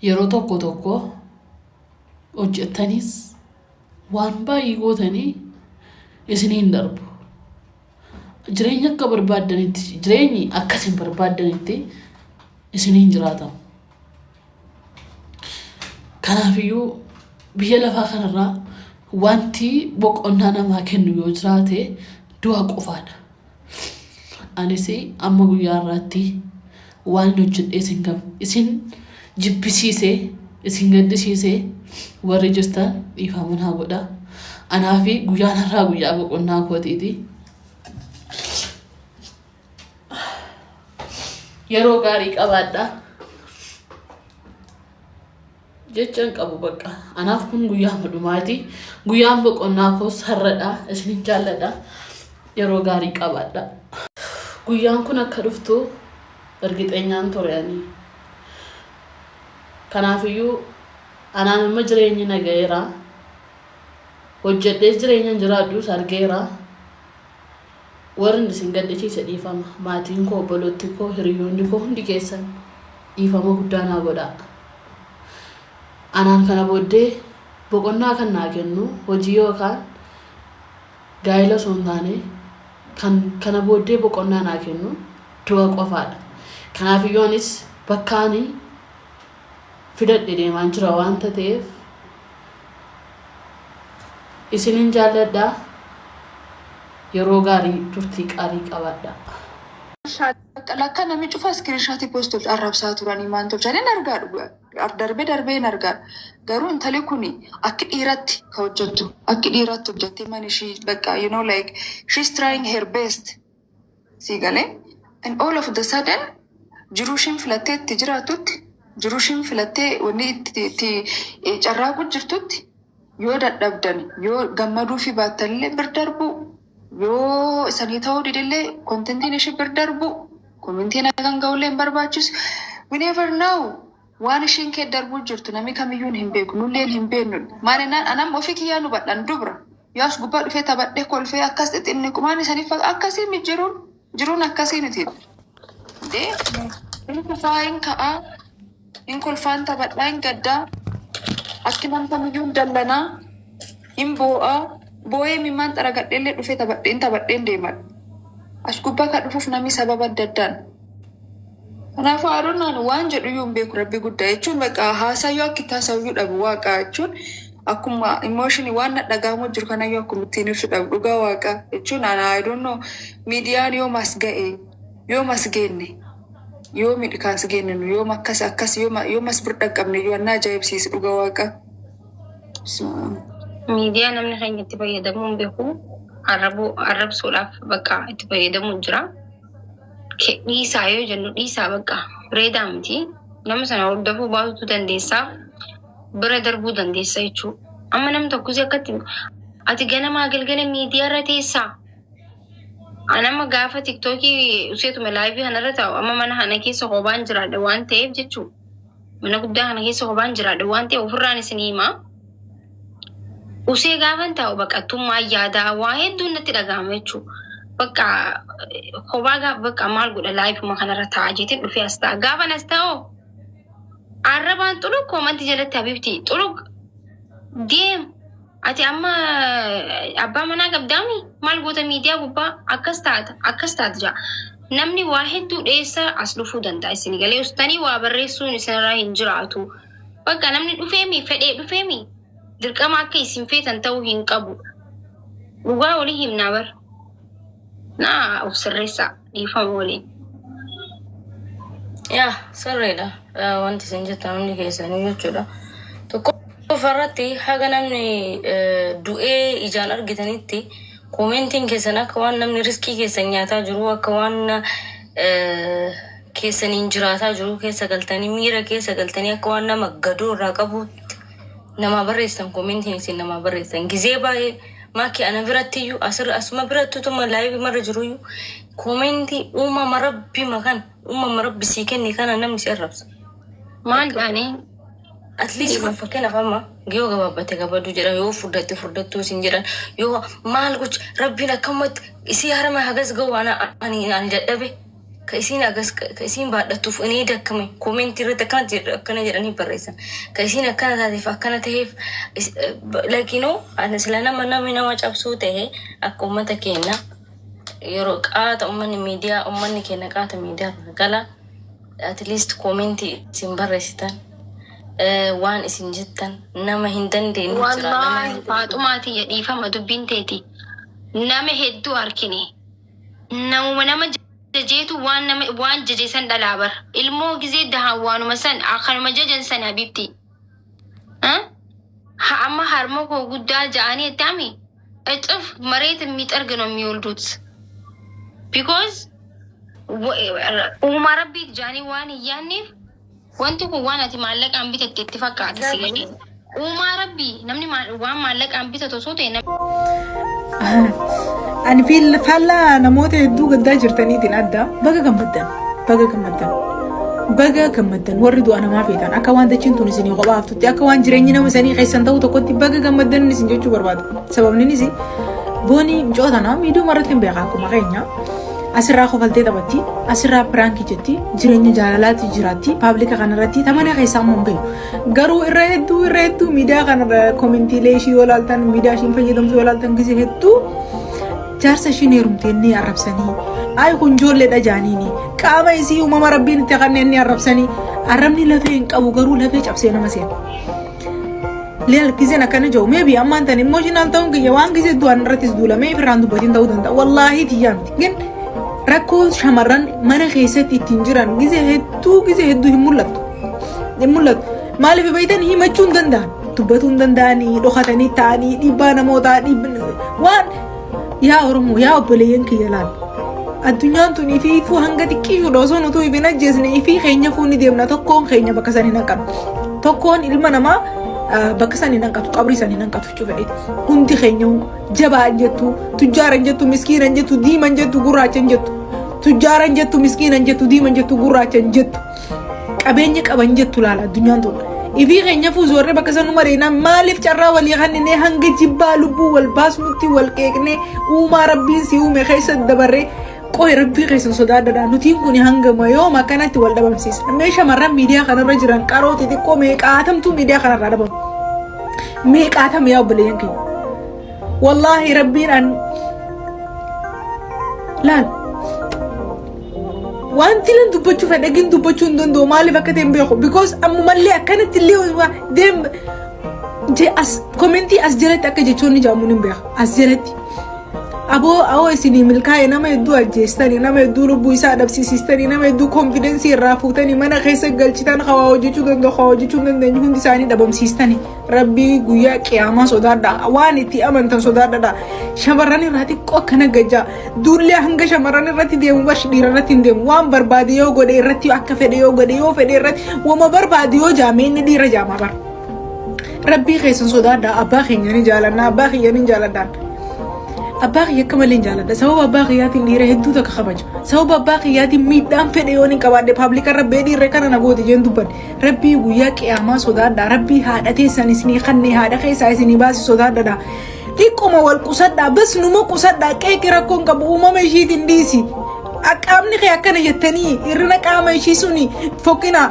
Yeroo tokko tokko hojjettanis waan baay'ee gootanii isiniin darbu. Jireenya akka barbaaddanitti, jireenyi akka isin barbaaddanitti isiniin jiraatamu. Kanaafiyyuu biyya lafaa kanarraa wanti boqonnaa namaa kennu yoo jiraate du'a qofaadha. Anis amma guyyaa har'aatti waan hin hojjedhee isin gam isin jibbisiisee isin gaddisiisee warri jirtan dhiifama naa godha. Anaafi guyyaan har'aa guyyaa boqonnaa kootiiti. Yeroo gaarii qabaadha. Jecha hin qabu bakka. Anaaf kun guyyaa dhumaati. Guyyaan boqonnaa koos har'adha. Isinin jaalladha. Yeroo gaarii qabaadha. Guyyaan kun akka dhuftu ergixeenyaan ture ani. Kanaafiyyuu anaan amma jireenyi na ga'eera. Hojjedhee jireenya hin jiraadhus argeera. Warri isin gaddisiise dhiifama. Maatiin koo, obbolotti koo, hiriyoonni koo hundi keessan dhiifama guddaa naa godhaa. Anaan kana booddee boqonnaa kan naa kennu hojii yookaan gaa'ela osoo hin taane kan kana booddee boqonnaa naa kennu du'a qofaadha. Kanaafiyyuu anis bakka ani fidadhe deemaan jira waanta ta'eef isinin jaalladha. Yeroo gaarii turtii qaalii qabaadha. Lakka namni cufa screenshot post tolcha arrabsaa turanii maan tolchan hin argaa dhugaa darbee darbee hin argaa. Garuu intali kuni akki dhiiratti ka hojjettu, akki dhiiratti hojjettee man ishii bakka like she's trying her best si galee. And all of the sudden jiruu ishiin filattee itti jiraattutti, jiruu ishiin filattee wanni itti carraaqu jirtutti, yoo dadhabdan, yoo gammaduu fi baattanillee bir darbuu, yoo isanii ta'uu didillee contentiin ishii bir darbuu, commentiin hagan ga'ullee hin barbaachisu. We never know waan ishiin kee darbuu jirtu. Namni kamiyyuu hin beeku, nulleen hin beeknu. Maal jennaan, anam ofii kiyyaa nu badhan dubra yoo as gubbaa dhufee taphadhee kolfee akkas xixinni qumaan isaniif akkasii mi jiruun akkasii miti. Dee hin kufaa, hin ka'aa, hin kolfaan, taphadhaa, hin gaddaa, akki nam kamiyyuu hin dallanaa, hin boo'aa, boo'ee mimmaan xaragadheellee dhufee taphadheen taphadheen deemadha. As gubbaa kan dhufuuf namni sababa adda addaan. Kanaafuu adoonnaan waan jedhu iyyuu hin beeku. Rabbi guddaa jechuun bakka haasayyuu akka itti haasayyuu dhabu. Waaqa jechuun akkuma emotionii waan na dhaga'amu jiru kanayyuu akkuma ittiin ibsu dhabu. Dhugaa waaqa jechuun ana I don't know miidiyaan yoom as ga'e, yoom as geenne, yoom kaas geenne, nu yoom akkas akkas yoom as bir dhaqqabne iyyuu annaa ajaa'ibsiisu dhugaa waaqa. Miidiyaa namni keenya itti fayyadamuu hin beeku. Arrabuu, arrabsuudhaaf bakka itti fayyadamuu jira. Dhiisaa yoo jennu dhiisaa, bakka bareedaa miti. Nama sana hordofuu baasutu dandeessaa. Bira darbuu dandeessa jechuudha. Amma namni tokko si akkatti ati ganamaa galgala miidiyaa irra teessaa. Anama gaafa TikTokii useetuma liveii kanarra taa'u, amma mana kana keessa kophaan jiraadha waan ta'eef jechuudha. Mana guddaa kana keessa kophaan jiraadha waan ta'eef ofirraan isin himaa. Usee gaafan taa'u baqattummaa yaadaa waa hedduun natti dhaga'ama jechuudha. Bakka kophaa gaafa bakka maal godha liveuma kanarra taa'a jeetiin dhufee as ta'a. Gaafan as taa'u arrabaan xuluq commentii jalatti habibti xuluq deem, ati amma abbaa manaa qabdaami, maal goota miidiyaa gubbaa, akkas taata, akkas taata jaa. Namni waa hedduu dheessa as dhufuu danda'a. Isin galee ustanii waa barreessuun isinirraa hin jiraatu. Bakka namni dhufeemi fedhee dhufeemi dirqama akka isin feetan ta'uu hin qabu. Dhugaa walii himnaa bar. Naa of sirreessaa, dhiifama waliin. Yaa, sirriidha. Wanti isin jettan hundi keessanii jechuudha. Tokkoffaa irratti haga namni du'ee ijaan argitanitti commentiin keessan akka waan namni riskii keessan nyaataa jiru, akka waan keessaniin jiraataa jiru keessa galtanii, miira keessa galtanii, akka waan nama gadoo irraa qabuutti namaa barreessan. Commentiin isin namaa barreessan gizee baay'ee maakii ana biratti iyyuu asirra asuma biratti utuma liveii marra jiruyyuu commentii uumama rabbi makan uumama rabbi sii kenne kana namni si arrabsa. Maal jedhanii? At least kun fakkeenyaaf amma yoo gabaabbate gabaduu jedhan, yoo furdatte furdattuu isin jedhan, yoo maal gocha rabbiin akkamatti isii harama hagas ga'u ana ani ani dadhabe. Ka isiin agas ka isiin baadhattuuf inni dakkame comment irratti akkana jedhu akkana jedhanii barreessan. Ka isiin akkana taateef akkana ta'eef, lakinuu ani sila nama namni nama cabsuu ta'e akka uummata keenya yeroo qaata uummanni miidiyaa, uummanni keenya qaata miidiyaa irra gala, at least comment isin barreessitan, waan isin jettan nama hin dandeenye jira nama Wallaahi hin Faaxumaa tiyya, dhiifama, dubbiin teeti. Nama hedduu argine. Namuma nama jajeetu waan nama waan jaje san dhalaa bar. Ilmoo gizee dahan waanuma san akkanuma jajan san, habibti. Ha amma harma koo guddaa ja'anii itti ami እጥፍ መሬት የሚጠርግ ነው የሚወልዱት because uumaa rabbiit jaanii waan hin yaanneef wanti kun waan ati maallaqaan bitatte itti fakkaata si galee. Uumaa rabbii namni waan maallaqaan bitatu osoo ta'e Ani faallaa namoota hedduu gaddaa jirtaniitiin adda. Baga gammaddan, baga gammaddan, baga gammaddan. Warri du'a namaa feetan akka waan dachiin tun isinii kophaa haftutti, akka waan jireenyi nama sanii keessan ta'u tokkotti baga gammaddan isin jechuu barbaadu. Sababni boonii mucoo tanaa miidiyuma irratti hin beekaa. Akkuma keenya asirraa kofaltee taphatti, asirraa prank jetti, jireenya jaalalaatti jiraatti. Public kanarratti tamana keessaa immoo hin beeku. Garuu irra hedduu, irra hedduu miidiyaa kanarra commentiilee ishii yoo ilaaltan, miidiyaa ishiin fayyadamtu yoo ilaaltan, gisee hedduu jaarsa ishiin heerumtee ni arrabsanii, ay kun ijoolleedha jaaniini, qaama isii uumama rabbiin itti kanneen ni arrabsanii. Arrabni lafee hin qabu, garuu lafee cabsee nama seena. Leel giseen akkana jiru maybe ammaan tan emotional ta'uun kiyya waan gisee du'an irrattis duulamee ifirraan dubbatiin ta'uu danda'a. Wallaahi tiyyaa miti. Gin rakkoo shamarran mana keessatti ittiin jiran gisee hedduu, gisee hedduu hin mul'attu. Hin mul'atu. Maaliif beektan? Himachuu hin danda'an. Dubbatuu hin danda'anii, dhokatanii ta'anii dhiibbaa namootaa dhiibbaa waan. Yaa Oromoo, yaa obboleeyyan kiyya, laal. Addunyaan tun ifii ifuu hanga xiqqishuudha. Osoo nutuu ifin ajjeesne ifii keenya fuunni deemna. Tokkoon keenya bakka san hin hanqatu. Tokkoon ilma namaa bakka san hin hanqatu, qabrii san hin hanqatu jechuu fedheeti. Hundi keenya jabaa hin jettu, tujjaara hin jettu, miskiina hin jettu, diima hin jettu, gurraacha hin jettu. Tujjaara hin jettu, miskiina hin jettu, diima hin jettu, gurraacha hin jettu. Qabeenya qaban jettu. Laala, addunyaan tun. Ifii keenya fuuzoorree bakka san mareena. Maaliif carraa walii kanninee hanga jibbaa lubbuu wal baasnutti wal qeeqnee uumaa rabbiin si uume keessa dabarree? Qoy, rabbii keessan sodaadhadha. Nutiin kun hangama yoom akkanatti wal dhabamsiisa? Mee shamarran miidiyaa kanarra jiran qaroo xixiqqoo meeqaatamtuu miidiyaa kanarraa dhabamu? Meeqaatam, yaa obboleeyyan keenya? Wallaahi rabbiin an laal wanti nan dubbachuu fedhe gin dubbachuu hin danda'u. Maaliif akka ta'e hin beeku, because ammumallee akkanatti illee deem je as comment as jalatti akka jechoonni jaamuun hin beeka. As jalatti aboo awoo isinii milkaa'e, nama hedduu ajjeestanii, nama hedduu lubbuu isaa dhabsiisistanii, nama hedduu confidence irraa fuutanii mana keessa galchitan, hawaa hojjechuu danda'u, hawaa hojjechuu hin dandeenye, hundi isaanii dhabamsiistanii. Rabbii guyyaa qiyaamaa sodaadha, waan itti amantan sodaadha. Shamarran irraa xiqqoo akkana gajjaa duullee hanga shamarran irratti deemu barshi dhiira irratti hin deemu. Waan barbaade yoo godhe irratti, akka fedhe yoo godhe, yoo fedhe irratti wama barbaade yoo jaame, inni dhiira jaamaa bara. Rabbii keessan sodaadha. Abbaa keenya ni jaalanna, abbaa kiyya ni jaaladhaan. Abbaa kiyya akka malee hin jaaladha. Sababa abbaa kiyyaatiin dhiira hedduu takka kabaja. Sababa abbaa kiyyaatiin miidhaan fedhe yoon hin qabaadhe public irra bee dhiirre kana na goote jeen dubbanne. Rabbii guyyaa qiyaamaa sodaadha. Rabbii haadha teessan isinii kannee haadha keessaa isinii baasi sodaadha. Xiqquma wal qusadhaa, bas numa qusadhaa. Qeeqi, rakkoon qabu, uumama ishiitiin dhiisi. Qaamni kee akkana jettanii hir'ina qaama ishii suni fokkina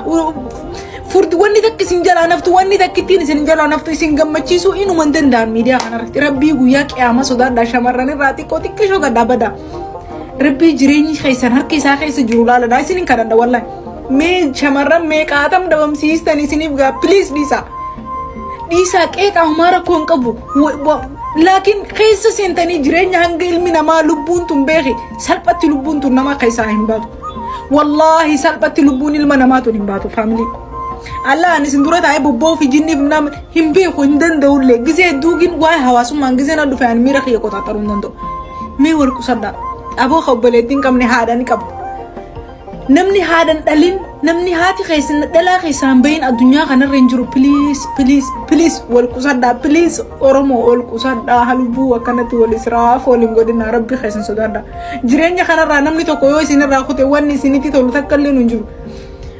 furdi, wanni takka isin jalaa naftu, wanni takka ittiin isin jalaa naftu isin gammachiisuu inuma hin danda'an miidiyaa kanarratti. Rabbii guyyaa qiyaamaa sodaadhaa. Shamarran irraa xiqqoo xiqqishoo gadhaa badaa. Rabbii jireenyi keessan harka isaa keessa jiru laaladhaa, isin hin kadhadha wallahi. Mee shamarran meeqaatam dhabamsiistan isiniif gaa? Please dhiisaa. Dhiisaa, qeeqaa, humaa rakkoo hin qabu. Laakiin keessa seentanii jireenya hanga ilmi namaa lubbuun tun beeki, salphatti lubbuun tun nama keessaa hin baatu. Wallaahi salphatti lubbuun ilma namaa tun hin baatu, family. Allah ani isin dura taa'ee bobba'uu fi jinniif nama hin beeku, hin danda'ullee. Gizee duugin waa'ee hawaasummaan gizee na dhufe ani miira kiyya qoxaaxaruu hin danda'u. Mee wal qusadhaa. Aboo ka obboleettii hin qabne haadha ni qabu. Namni haadhan dhalin, namni haati keessan dhalaa keessaan bahin addunyaa kanarra hin jiru. Please, please, please, wal qusadhaa. Please Oromoo, wal qusadhaa. Halubbuu akkanatti wal israaf wal hin godhinaa. Rabbi keessan sodaadhaa. Jireenya kanarraa namni tokko yoo isinirraa kute wanni isinitti tolu takka illee hin jiru.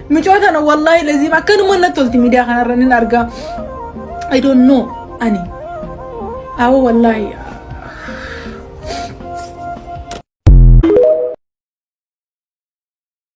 Micoo tana wallaahi laziim akkanuma natti tolti, miidiyaa kanarra nin argaa. I don't know ani. Awwa wallaahi.